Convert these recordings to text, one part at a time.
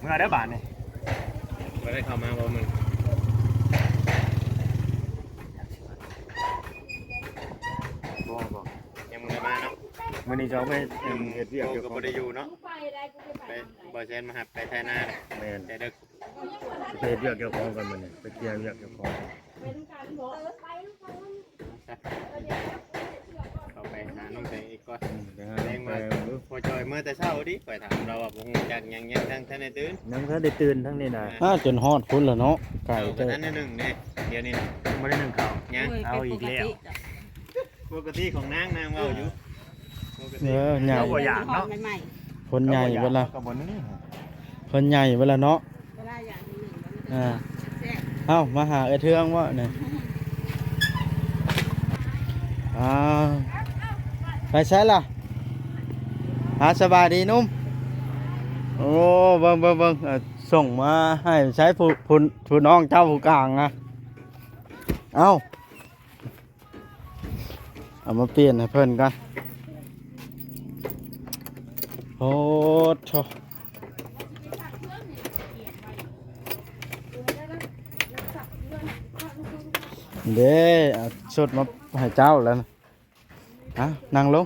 ເມືອເດີ້ບາດນີ້. ບໍ່ໄດ້ເຂົ້າມາບໍ່ມື້? ບໍ່ ບໍ່ ຍັງບໍ່ໄດ້ມາເນາະ. ມື້ນີ້ຈະໄປເຮັດວຽກຢູ່ ກໍບໍ່ໄດ້ຢູ່ເນາະ. ໄປ ບໍ່ແຊນມາຮັບໄປໄຖນາ. ແມ່ນ ແຕ່ເດິກ ໄປເຮັດວຽກເຈົ້າຂອງກ່ອນມື້ນີ້ ໄປເກຍວຽກເຈົ້າຂອງ. ເຂົ້າໄປຫານ້ອງແຕງອີກກ່ອນ. ອືມ ໄປຫານ້ອງແຕງ ແສດງວ່າ ແຕ່ ພໍ່ຈ່ອຍເມືອແຕ່ເຊົ້າເດ. ຂ້ອຍຖາມລາວວ່າບໍ່ຮູ້ຈັກຫຍັງ ຍັງທັງທັນໄດ້ຕື່ນ ຍັງທັນໄດ້ຕື່ນທັງນີ້ນະ. ອ້າ ຈົນຮອດພຸ້ນລະເນາະ ໄກເຕີບ. ເຂົ້າກໍທັນໄດ້ໜຶ້ງເດ້ ດຽວນີ້ນະ ບໍ່ໄດ້ໜຶ້ງເຂົ້າ. ຍັງ ໂອ້ຍ ເອົາອີກແລ້ວ. ປົກກະຕິຂອງນາງ ນາງເວົ້າຢູ່ ເອີ ໃຫຍ່ ເຮົາບໍ່ຢາກເນາະ ຄົນໃຫຍ່ເບິດລະ ເຮົາກໍບໍ່ໜຶ້ງ. ເພິ່ນໃຫຍ່ເບິດລະເນາະ. ເວລາຢາກໜຶ້ງ ອ່າ ແຊບໆ. ເອົ້າ ມາຫາເອື້ອຍເທືອງເບາະນີ້? ອ່າ ໄປໃສລະ? ອ່າ ສະບາຍດີໜຸ່ມ. ໂອ້ ເບິ່ງ ເບິ່ງ ເບິ່ງ ເອີ ສົ່ງມາໃຫ້ໃຊ້ຜູ້ ຜູ້ ຜູ້ນ້ອງເຈົ້າຜູ້ກາງນະ. ເອົ້າ ເອົາມາປ່ຽນໃຫ້ເພິ່ນກ່ອນ. ໂອ້ໂທ້ ເດ້ ເອົາສົດມາໃຫ້ເຈົ້າແລ້ວນະ. ອ່ະ ນັ່ງລົງ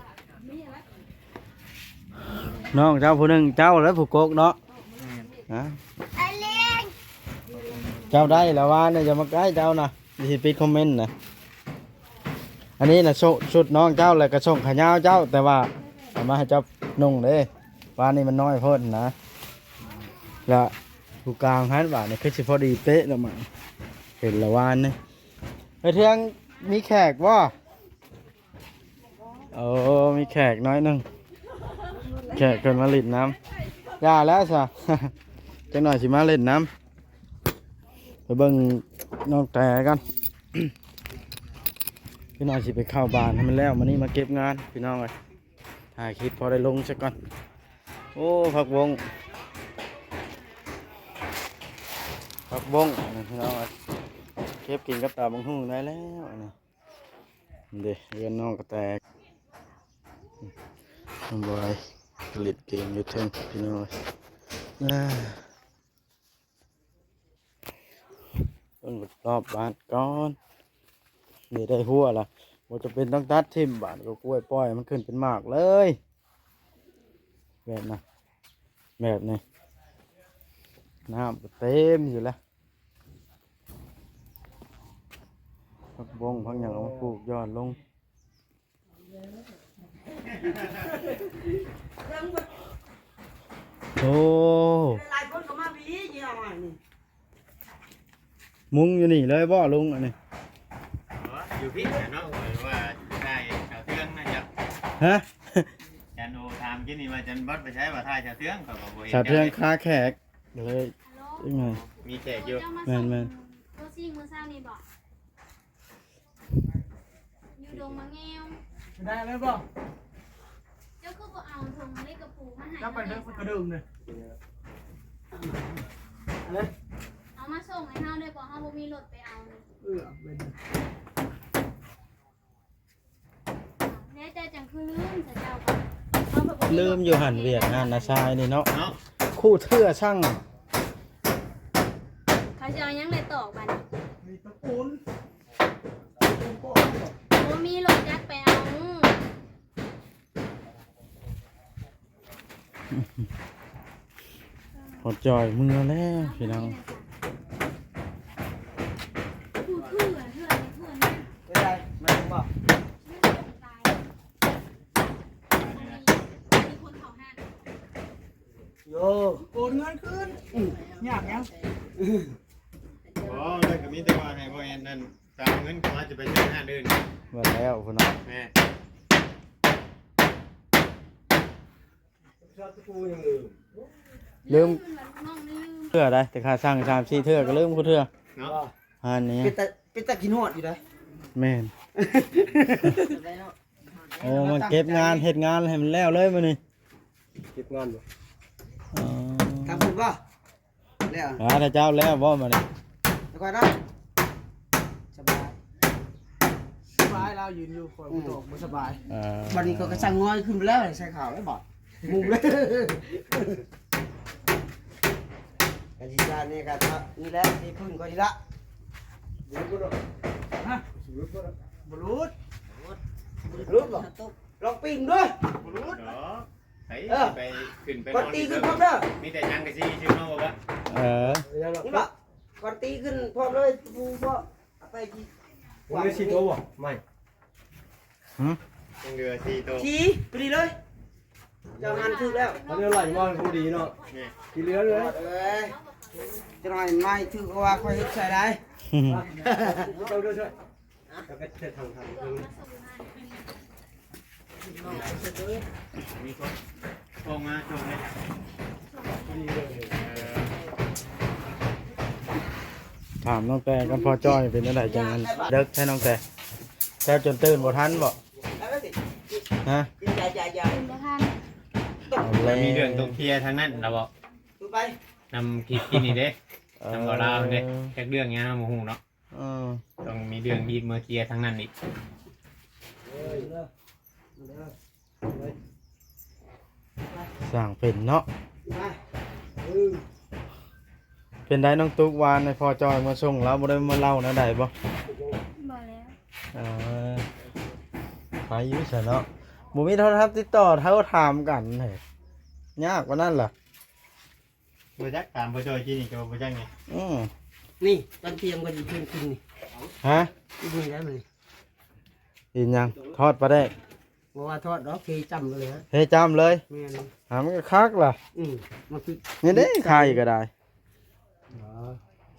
ນ້ອງເຈົ້າຜູ້ໜຶ່ງ ເຈົ້າແລ້ວຜູ້ກົກເນາະ. ອ່ະ ເຈົ້າໄດ້ລະວ່ານະ ຢ່າມາໃກ້ເຈົ້ານະ ຊິປິດຄອມເມັນນະ. ອັນນີ້ນະ ຊຸ ຊຸດນ້ອງເຈົ້າ ແລ້ວກໍສົ່ງຂາຍາວເຈົ້າ ແຕ່ວ່າເອົາມາໃຫ້ເຈົ້ານຸ່ງເດ້ ວ່ານີ້ມັນນ້ອຍໂພດນະ. ແລ້ວຜູ້ກາງຫັ້ນ ບາດນີ້ຄືຊິພໍດີເປະລະມັ້ງ ເຫັນລະວານນີ້. ເອີ ເທື່ອງມີແຂກບໍ່? ໂອ້ ມີແຂກໜ້ອຍໜຶ່ງ ແຂກເພິ່ນມາຫຼິ້ນນຳ. ຢ່າແລ້ວຊະ ຈັກໜ້ອຍຊິມາຫຼິ້ນນຳ. ໄປເບິ່ງນ້ອງແຕກ່ອນ ພີ່ນ້ອງ ຊິໄປເຂົ້າບ້ານໃຫ້ມັນແລ້ວ. ມື້ນີ້ມາເກັບງານ ພີ່ນ້ອງເອີຍ ຖ່າຍຄລິບພໍໄດ້ລົງຊະກ່ອນ. ໂອ້ ຜັກບົ້ງ ຜັກບົ້ງ ພີ່ນ້ອງເອີຍ ເກັບກິນກັບຕຳບັກຫຸ່ງໄດ້ແລ້ວ. ອັນນີ້ເດ້ ເຮືອນນ້ອງກະແຕ ນ້ອງບອຍ ເຫຼັ້ນເກມຢູ່ເທິງ ພີ່ນ້ອງເອີຍ. ເບິ່ງຮອບບ້ານກ່ອນ. ນີ້ໄດ້ຫົວລະ ບໍ່ຈຳເປັນຕ້ອງຕັດຖິ້ມ ບາດກໍກ້ວຍປ່ອຍໃຫ້ມັນຂຶ້ນເປັນໝາກເລີຍ ແບບນັ້ນ ແບບນີ້ ນ້ຳກໍເຕັມຢູ່ແລ້ວ. ຜັກບົ້ງ ຜັກຫຍັງ ເອົາມາປູກຢອດລົງ. ໂອ້ ຫຼາຍຄົນກໍມາພີ້ ຊິເອົາອັນນີ້ ມຸງຢູ່ນີ້ເລີຍບໍ່ລຸງ? ອັນນີ້ ເອີ ຢູ່ພີ້ແຫຼະເນາະ ຂ້ອຍວ່າຖ່າຍສາວເທືອງນະ. ເຈົ້າ ຮະ? ຈັນໂອຖາມກິນນີ້ວ່າ ຈັນບອດໄປໃສ ວ່າຖ່າຍສາວເທືອງ ຂ້ອຍກໍບໍ່ເຫັນ ສາວເທືອງຄາແຂກ ກໍເລີຍ ອີກໜ້ອຍ ມີແຂກຢູ່. ເຈົ້າມາ ແມ່ນໆ ໂຕຊິງມື້ເຊົ້ານີ້ບໍ? ຢູ່ດົງມະແງວ ໄດ້ແລ້ວບໍ່? ເຈົ້າຄືບໍ່ເອົາຖົງເລັກກະປູມາໃຫ້ ເຈົ້າໄປເດີກະເດີງເດີ ເອົາມາສົ່ງໃຫ້ເຮົາໄດ້ບໍ່? ເຮົາບໍ່ມີລົດໄປເອົາ. ເອີ ເອົາໄປເດີ ແລ້ວເຈົ້າຈັ່ງຄືລືມຊະ ເຈົ້າກໍ ເຮົາກໍບໍ່ມີລົດ ລືມຢູ່ຫັ້ນ ວຽກງານນ້າຊາຍນີ້ເນາະ ເນາະ ຄູ່ເທື່ອຊ່າງ ເຂົາຊິເອົາຫຍັງໄດ້ຕອກບາດນີ້? ມີຕະປູນ ບໍ່ມີລົດຈັກໄປເອົາ. ພໍຈ່ອຍເມືອແລ້ວພີ່ນ້ອງ. ຜູ້ຖືເທື່ອນີ້ເທື່ອນີ້ ໄປໃສ ມາເບິ່ງບໍ່? ໂຍ ໂອນເງິນຄືນ ອືມ ຍາກຫຍັງ? ບໍ່ ແລ້ວກໍມີແຕ່ວ່າໃຫ້ບໍ່ແອນນັ້ນ ຕາມເງິນເຂົາອາດຈະໄປຊື້ຮ້ານອື່ນ. ວ່າແລ້ວພຸ້ນເນາະ ແມ່ນ ລືມ ເທື່ອໃດ ແຕ່ຂ້າສັ່ງສາມສີ່ເທື່ອກໍລືມຄູ່ເທື່ອເນາະ ຮ້ານນີ້ ເປັນຕາ ເປັນຕາກິນຮອດຢູ່ໃດ. ແມ່ນ ໂອ້ ມາເກັບງານເຮັດງານໃຫ້ມັນແລ້ວເລີຍມື້ນີ້. ເກັບງານບໍ່? ອໍ ທາງພຸ້ນບໍ່? ແລ້ວ ອ່າ ຖ້າເຈົ້າແລ້ວບໍ່ມານີ້ ແລ້ວກໍໄດ້ ສະບາຍ ສະບາຍ ລາວຢືນຢູ່ ຂ້ອຍບໍ່ຕອກ ບໍ່ສະບາຍ. ເອີ ບັດນີ້ຂ້ອຍກໍສັ່ງງອຍຂຶ້ນໄປແລ້ວ ໃສ່ຂາວແລ້ວບາດ ມຸງເລີຍ. ອາຈານນີ້ກໍນີ້ແຫຼະ ທີ່ພື້ນກໍນີ້ລະ ບໍ່ຫຼຸດບໍ່? ບໍ່ຫຼຸດບໍ່? ລອງປີນເດີ້. ບໍ່ຫຼຸດດອກ. ໄປ ເອີ ໄປຂຶ້ນໄປນອນ ກອນຕີຂຶ້ນພ້ອມເດີ້. ມີແຕ່ສັງກະສີຊື່ເນາະ ບໍ່ວ່າ. ເອີ ນີ້ບໍ່? ກອນຕີຂຶ້ນພ້ອມເລີຍ ຜູ້ບໍ່ເອົາໄປທີ່ ຍັງເຫຼືອສີ່ໂຕບໍ່? ໄມ້ ຫື? ຍັງເຫຼືອສີ່ໂຕ ສີ່ ພໍດີເລີຍ. ເຈົ້າຫັນຖືກແລ້ວ ເຂົາເລີຍໄລ່ມາພໍດີເນາະ. ນີ້ ທີ່ເຫຼືອເລີຍ ເອີຍ ຈັກໜ້ອຍໄມ້ຖືກ ເພາະວ່າຂ້ອຍເຮັດໃສ່ໄດ້. ເຈົ້າເດີຊ່ວຍ ແລ້ວກໍເຮັດທາງ ທາງ ມີຄົນໂທມາ ໂທມາ ເອີ ຖາມນ້ອງແຕກັບພໍ່ຈ້ອຍເປັນຈັ່ງໃດ ຈັ່ງນັ້ນເດິກແທ້ ນ້ອງແຕ ເຈົ້າຈົນຕື່ນບໍ່ທັນບໍ່? ຮະ? ຕື່ນບໍ່ທັນ. ເອົາແລ້ວ ມີເລື່ອງຕ້ອງເຄຍທາງນັ້ນລະບໍ່? ນຳຄິດກິນນີ້ເດ້ ເອີ ນຳບໍ່ລາວເດ້ ຈັກເລື່ອງຫຍັງເຮົາບໍ່ຮູ້ເນາະ. ເອີ ຕ້ອງມີເລື່ອງດີດເມືອເຄຍທາງນັ້ນອີກ. ຊ່າງເປັນເນາະ. ເປັນໃດນ້ອງຕຸກ ວານໃຫ້ພໍ່ຈ້ອຍມາສົ່ງ ລາວບໍ່ໄດ້ມາເລົ່າແນວໃດບໍ່? ບໍ່ແລ້ວ. ເອີ ໄປຢູ່ຊະເນາະ ບໍ່ມີໂທລະສັບຕິດຕໍ່ ໂທຖາມກັນ ຍາກປານນັ້ນລະ. ບໍ່ຈັກ ຖາມພໍ່ຈ້ອຍກິນນີ້ກໍບໍ່ຈັກຫຍັງ. ອືມ ນີ້ຕອນທ່ຽງເພິ່ນກິນນີ້. ຮະ? ກິນນີ້ໄດ້ມື້ນີ້. ກິນຫຍັງ? ທອດປາແດກ. ບໍ່ວ່າທອດດອກ ເທຈ້ຳເລີຍ. ເທຈ້ຳເລີຍ? ແມ່ນ. ຫາ ມັນກໍຄັກລະ. ອືມ ມາຄື ນີ້ເດ້ ໄຂ່ກໍໄດ້.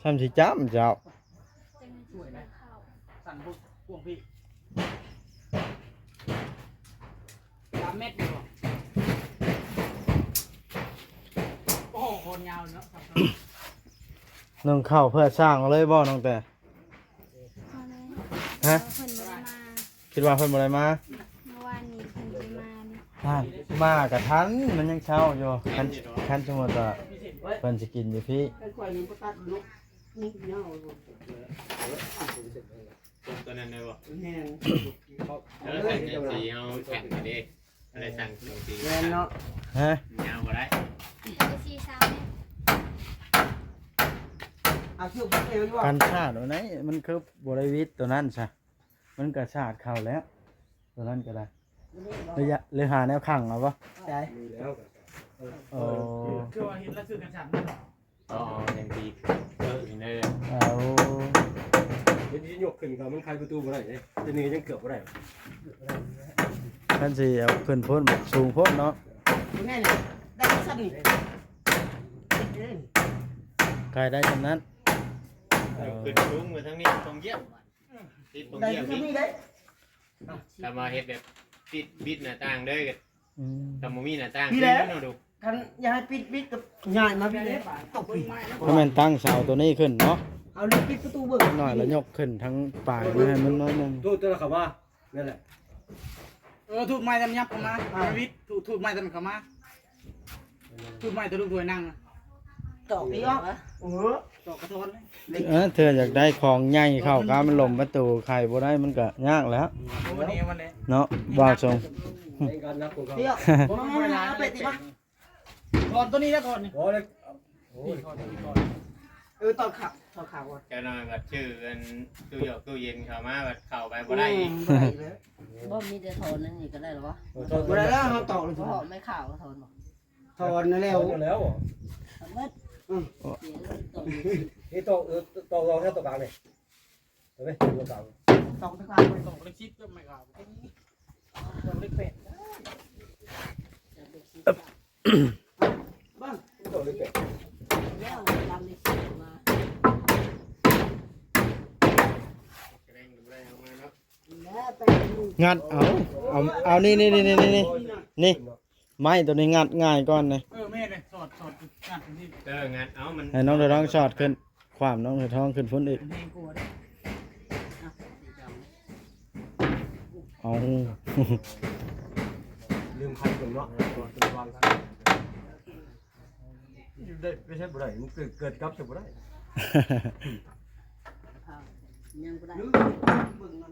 ອໍ ຊ່ຳຊິຈ້ຳເຈົ້າ. ສາມເມັດຢູ່ບໍ່? ໂອ້ໂຫ ໂຄດຍາວເນາະ. ໜຶ້ງເຂົ້າເພື່ອສ້າງເລີຍບໍ່ນ້ອງແຕ? ບໍ່ໄດ້. ຮະ? ເພິ່ນບໍ່ໄດ້ມາ. ຄິດວ່າເພິ່ນບໍ່ໄດ້ມາ? ເມື່ອວານນີ້ເພິ່ນໄດ້ມານີ້. ທ່ານ ມາກະທັນ ມັນຍັງເຊົ້າຢູ່. ຄັນ ຄັນສົມມຸດວ່າເພິ່ນຊິກິນຢູ່ພີ້. ຕົວນັ້ນໄດ້ບໍ່? ແມ່ນ. ເອີ ສັງກະສີເຮົາແຂງເດ້ ບໍ່ໄດ້ສັງກະສີ. ແມ່ນເນາະ. ຮະ? ຍາວບໍ່ໄດ້. ສັງກະສີຊາວແມັດ. ເອົາເຊືອກມັນແມ່ນບໍ່? ກັນຊາດເອົາໄດ້ ມັນຄືບໍ່ໄດ້ວິດຕົວນັ້ນຊະ. ມັນກະຊາດເຂົ້າແລ້ວ ຕົວນັ້ນກະໄດ້. ຫຼື ຢະ ຫຼືຫາແນວຂັງເອົາບໍ່? ໃສ? ໂອ້ ຄືວ່າເຫັນລະຊື່ກັນສາມ ອໍ ຍັງດີເອີ ເອີ ເອີ ເຮັດຊິຍົກຂຶ້ນກໍມັນໄຂປະຕູບໍ່ໄດ້ເດ້ ຕົວນີ້ຍັງເກືອບບໍ່ໄດ້. ຄັນຊິເອົາຂຶ້ນພຸ້ນ ມັນສູງໂພດເນາະ. ບໍ່ແມ່ນ ໄດ້ຊັ້ນນີ້ ໄຂໄດ້ສ່ຳນັ້ນ. ເອີ ຂຶ້ນສູງມາທາງນີ້ ຕ້ອງຢຽບ ຕິດ ໄດ້ຄືນີ້ເດ້. ຖ້າວ່າເຮັດແບບປິດ ປິດໜ້າຕ່າງເລີຍກໍ ອືມ ຖ້າບໍ່ມີໜ້າຕ່າງ ນີ້ແຫຼະ ເນາະດູ. ຄັນຢາກໃຫ້ປິດ ປິດກໍຍ້າຍມາພີ້ເດ້ ຕົກພີ້. ກໍແມ່ນຕັ້ງເສົາຕົວນີ້ຂຶ້ນເນາະ ເອົາເລື່ອງປິດປະຕູເບິ່ງ ໜ້ອຍລະຍົກຂຶ້ນທາງປາຍມາໃຫ້ມັນໜ້ອຍໜຶ່ງ. ຕູດຕົວລະເຂົ້າມາ ນັ້ນແຫຼະ. ເອີ ທູດໄມ້ນັ້ນຫຍັບເຂົ້າມາ. ອ່າ ວິດ ທູດ ທູດໄມ້ນັ້ນເຂົ້າມາ. ທູດໄມ້ຕະລຸກຖ້ວຍນັ່ງ ຕອກອີກ. ເອີ ຕອກກະທ້ອນ. ເອີ ເທື່ອຢາກໄດ້ຂອງໃຫຍ່ເຂົ້າກະມັນລົມປະຕູ ໄຂບໍ່ໄດ້ ມັນກະຍາກແຫຼະ ເນາະ ບ່າວຊົງ. ຖອນຕົວນີ້ແລ້ວຖອນນີ້. ໂອ້ຍ ເອີ ຕອນຂາວ ຕອນຂາວກ່ອນ. ຈັກໜ້ອຍບັດຊື້ອັນຕູ້ຢອກຕູ້ເຢັນເຂົ້າມາ ບັດເຂົ້າໄປບໍ່ໄດ້ອີກ. ອືມ ບໍ່ໄດ້ອີກແລ້ວ. ບໍ່ ມີແຕ່ຖອນອັນນີ້ກໍໄດ້ແລ້ວວະ. ເອີ ຖອນ ບໍ່ໄດ້ແລ້ວ ເຮົາຕອກເລີຍ. ບໍ່ ໄມ້ຂາວກໍຖອນບໍ່? ຖອນນັ້ນແລ້ວ ຖອນແລ້ວ. ອືມ ເສຍເລີຍ ຕອກເລີຍ. ນີ້ຕອກ ເອີ ຕອກລອງແຖວຕົງກາງນີ້ ເຫັນໄໝ? ຕົງກາງ ຕອກເລກສິບກັບໄມ້ຂາວ ຕອກເລກແປດ. ເບິ່ງ ຕອກເລກແປດ ແລ້ວ ຕາມເລກສິບມາ ງັດເອົາ ເອົາ ເອົາ ນີ້ ນີ້ ນີ້ ນີ້ ນີ້ ນີ້ ໄມ້ຕົວນີ້ງັດງ່າຍກ່ອນນີ້. ເອີ ແມ່ນເລີຍ ສອດ ສອດ ງັດນີ້. ເອີ ງັດເອົາມັນ ໃຫ້ນ້ອງເສືອທອງສອດຂຶ້ນ ຂວ້ຳນ້ອງເສືອທອງຂຶ້ນພຸ້ນອີກ. ເອົາ ລືມໄຂເບິ່ງເນາະ ໄດ້ ໄປໃຊ້ບໍ່ໄດ້ ມັນເກີດ ເກີດກັບໃຊ້ບໍ່ໄດ້. ຍັງບໍ່ໄດ້ ເບິ່ງມັນ.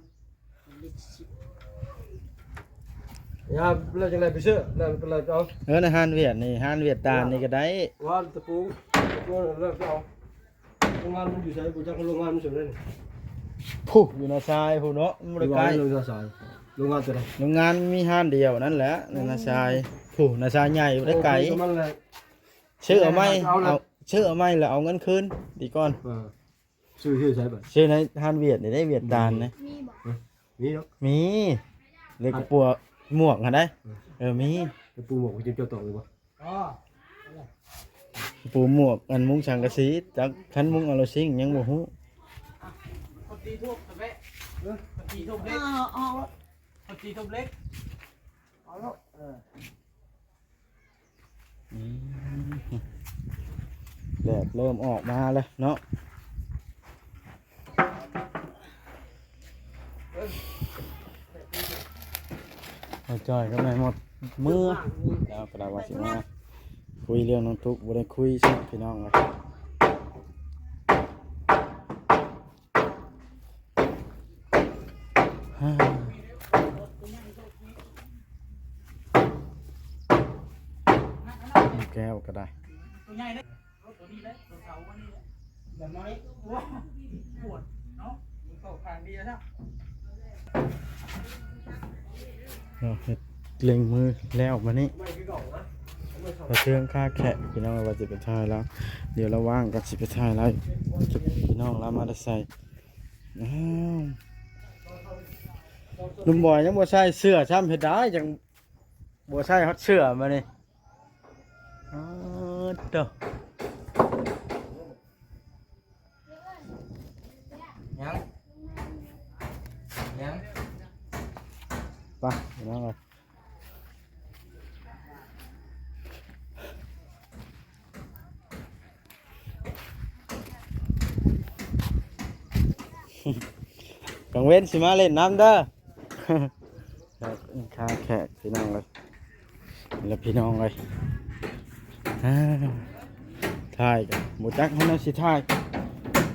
ຍາມແລ້ວຈັ່ງໃດໄປຊື້ ແລ້ວເປັນໄລເອົາ. ເອີ ໃນຮ້ານຫວຽດນີ້ ຮ້ານຫວຽດຕານນີ້ກໍໄດ້ ວ່າຕະປູ ກໍເລີກເອົາ. ໂຮງງານມັນຢູ່ໃສ? ບໍ່ຈັກໂຮງງານມັນຢູ່ໃສນີ້. ພຸ້ນ ຢູ່ນາຊາຍພຸ້ນເນາະ ມັນບໍ່ໄດ້ໃກ້. ຢູ່ໃນນາຊາຍ ໂຮງງານຕົວໃດ? ໂຮງງານມີຮ້ານດຽວນັ້ນແຫຼະ ໃນນາຊາຍ. ໂອ້ ພຸ້ນ ນາຊາຍໃຫຍ່ ບໍ່ໄດ້ໄກ. ໂອ້ ຄືມັນແຫຼະ. ຊື້ເອົາໃໝ່ ເອົາລະ ເອົາ ຊື້ເອົາໃໝ່ແລ້ວເອົາເງິນຄືນດີກ່ອນ. ເອີ ຊື້ ຊື້ໃສບັດ? ຊື້ໃນຮ້ານຫວຽດນີ້ເດ້ ຫວຽດຕານນະ. ມີບໍ່? ຮະ? ມີເນາະ. ມີ ເລີຍກະປົວໝວກຫັ້ນໃດ. ເອີ ເອີ ມີ. ກະປົວໝວກເຈົ້າຕອກຢູ່ບໍ່? ອໍ ປູໝວກ ອັນ ມຸງສັງກະສີ ຈັກຄັນມຸງເອົາໂລຊິງຍັງບໍ່ຮູ້. ຄົນຕີທຸບຕະແວະ ເອີ ຄົນຕີທຸບເຫຼັກ ເອີ ເອົາ ຄົນຕີທຸບເຫຼັກ ເອົາໂລດ. ເອີ ອືມ ແດດເລີ່ມອອກມາແລ້ວເນາະ. ເອົາ ຈ່ອຍກັບແມ່ໝົດເມືອແລ້ວກໍໄດ້ ວ່າຊິມາຄຸຍເລື່ອງນ້ອງຕຸກ ບໍ່ໄດ້ຄຸຍຊ້ຳພີ່ນ້ອງເອີຍ. ແກ້ວກໍໄດ້. ແບບນີ້ ໂອ້ ປວດເນາະ ມີເຂົ້າຂ້າງດຽວນະ. ເນາະ ເຮັດເລັ່ງມືແລ້ວບາດນີ້ ໄປເທິງຄາແຂກ ພີ່ນ້ອງ ວ່າຊິໄປຖ່າຍລາວ. ດຽວລາວວ່າງກໍຊິໄປຖ່າຍລາວ ພີ່ນ້ອງລາວມາແຕ່ໃສ. ອ້າວ ລຸງບອຍຍັງບໍ່ໃສ່ເສື້ອຊ້ຳ ເຮັດໄດ້ຈັ່ງບໍ່ໃສ່ຮອດເສື້ອບາດນີ້. ອໍ ໂຕ ຍັງ ຍັງ ໄປພີ່ນ້ອງເອີຍ. ກາງເວັນຊິມາຫຼິ້ນນຳເດີ. ຄາແຂກພີ່ນ້ອງເອີຍ ແລ້ວພີ່ນ້ອງເອີຍ ອາ ຖ່າຍກໍບໍ່ຈັກໃຫ້ແນວຊິຖ່າຍ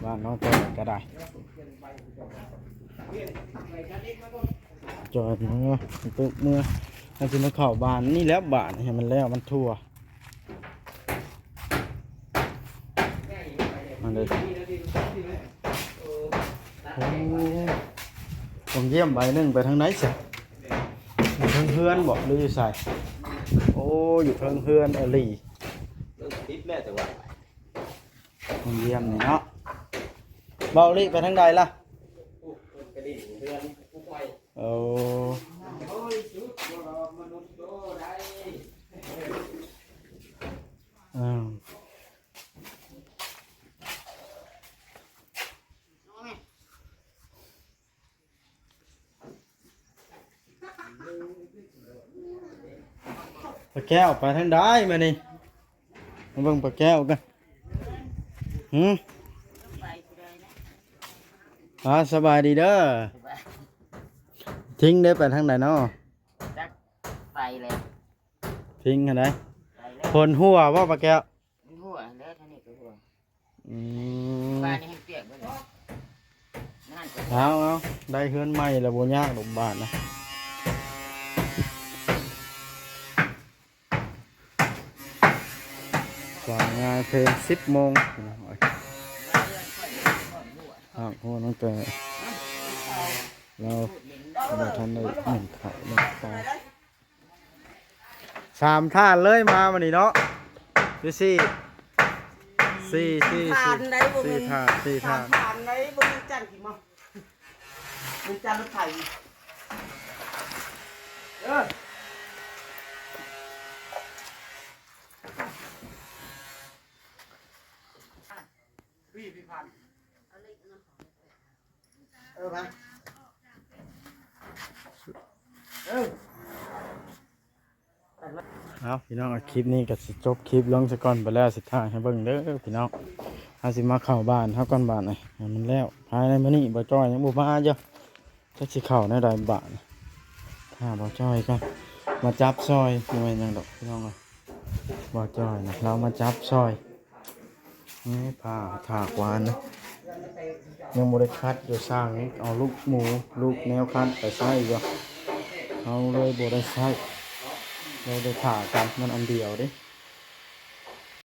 ວ່ານ້ອງແຕ່ກໍໄດ້ ຈອຍເມືອ ຕຸກເມືອ ມັນຊິມາເຂົ້າບ້ານນີ້ແລ້ວ ບ້ານໃຫ້ມັນແລ້ວ ມັນທົ່ວ. ມາເລີຍ ໂອ້ ຕ້ອງຢ້ຽມໃບໜຶ່ງໄປທາງໃດຊະ? ຢູ່ເທິງເຮືອນບໍ ຫຼືຢູ່ໃສ? ໂອ້ ຢູ່ເທິງເຮືອນອີ່ຫຼີ ເລີ່ມຕິດແລ້ວແຕ່ວ່າ ຕ້ອງຢ້ຽມນີ້ເນາະ. ເບົາລີໄປທາງໃດລະ? ໂອ້ ເອີ ປາແກ້ວໄປທາງໃດມານີ້? ມາເບິ່ງປາແກ້ວກັນ. ຫື? ອ່າ ສະບາຍດີເດີ. ທິງໄດ້ໄປທາງໃດເນາະ? ຈັກໄປແລ້ວ. ພິງຫັ້ນໃດ໋ ໄປແລ້ວ. ຝົນຮົ່ວບໍ່ປາແກ້ວ? ມັນຮົ່ວແລ້ວ ທາງນີ້ກໍຮົ່ວ. ອືມ ບ້ານນີ້ແຮງປຽກເບິດແລ້ວ. ນັ້ນກໍ ເອົາໆ ໄດ້ເຮືອນໃໝ່ແລ້ວ ບໍ່ຍາກດອກບ້ານນະ. ສາວງານເພງ ສິບໂມງ ພີ່ນ້ອງເອີຍ. ອ້າວ ໂຫ ຕັ້ງແຕ່ລາວບໍ່ທັນໄດ້ໜຶ້ງເຂົ້າໜຶ້ງປາ. ສາມທ່ານເລີຍມາມື້ນີ້ເນາະ ຢູ່ສີ່ ສີ່ ສີ່ ສີ່ທ່ານໄດ໋ ບໍ່ແມ່ນ ສີ່ທ່ານ ສີ່ທ່ານ ສາມທ່ານໄດ໋ ບໍ່ແມ່ນຈັນຂີ້ເມາ ແມ່ນຈັນລົດໄຖ ເອີ ເອີ ມາ ເອີ ເອົາ ພີ່ນ້ອງ ຄລິບນີ້ກໍຊິຈົບຄລິບລົງຊະກ່ອນ ໄປແລ້ວຊິຖ່າຍໃຫ້ເບິ່ງເດີພີ່ນ້ອງ. ເຮົາຊິມາເຂົ້າບ້ານເຮົາກ່ອນບາດນີ້ ໃຫ້ມັນແລ້ວ ພາຍໃນມື້ນີ້ ບ່າວຈ້ອຍຍັງບໍ່ມາຢູ່. ຈັກຊິເຂົ້າແນວໃດບາດນີ້ ຖ້າບ່າວຈ້ອຍກ່ອນ ມາຈັບຊ່ອຍ ບໍ່ແມ່ນຫຍັງດອກພີ່ນ້ອງເອີຍ ບ່າວຈ້ອຍນະ ລາວມາຈັບຊ່ອຍ. ນີ້ຜ້າຖາກວານນະ ຍັງບໍ່ໄດ້ຂັດຢູ່ ຊ່າງຍັງເອົາລູກໝູ ລູກແນວຂັດໄປໃຊ້ຢູ່ ເຮົາເລີຍບໍ່ໄດ້ໃຊ້ ເລີຍໄດ້ຖ້າກັນ ມັນອັນດຽວເດ້.